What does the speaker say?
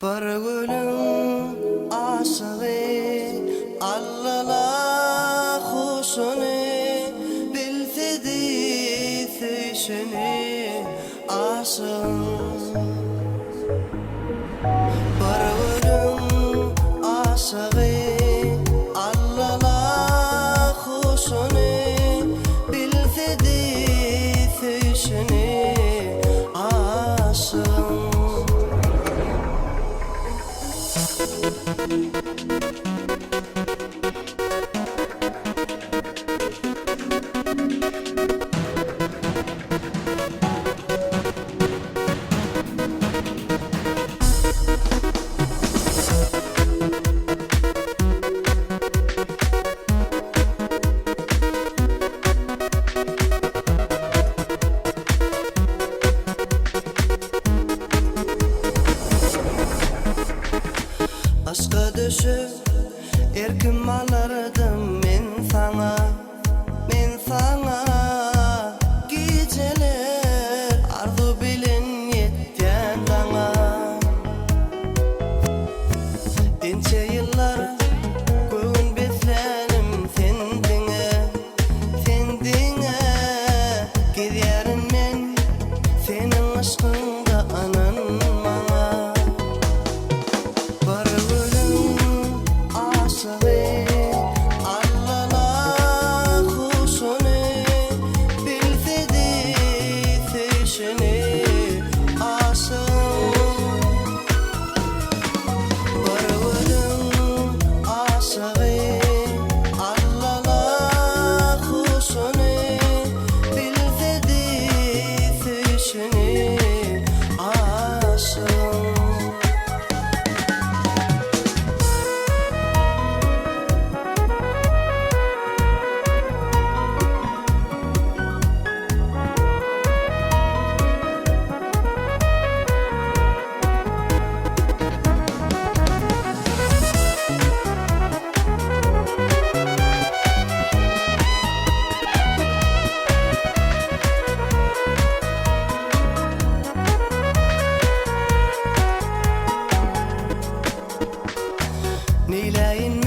Bir gülüň aşygy Allala huşuny Bilsedi söýşüni aşygyň. Bir gülüň aşygy Allala huşuny Bilsedi söýşüni aşygyň. Yşka düşüp erkim alardym men saňa, men saňa Gijeler arzuw bilen ýetýän daňa. Ençe ýyllar göwün beslänim sen diňe, sen diňe Gezýärin men seniň yşkyňda ynan maňa. Bir gülüň aşygy Allala huşuny Bilsedi söýşüni aşygyň. Bir gülüň aşygy Allala huşuny Bilsedi söýşüni aşygyň. Neýläýin.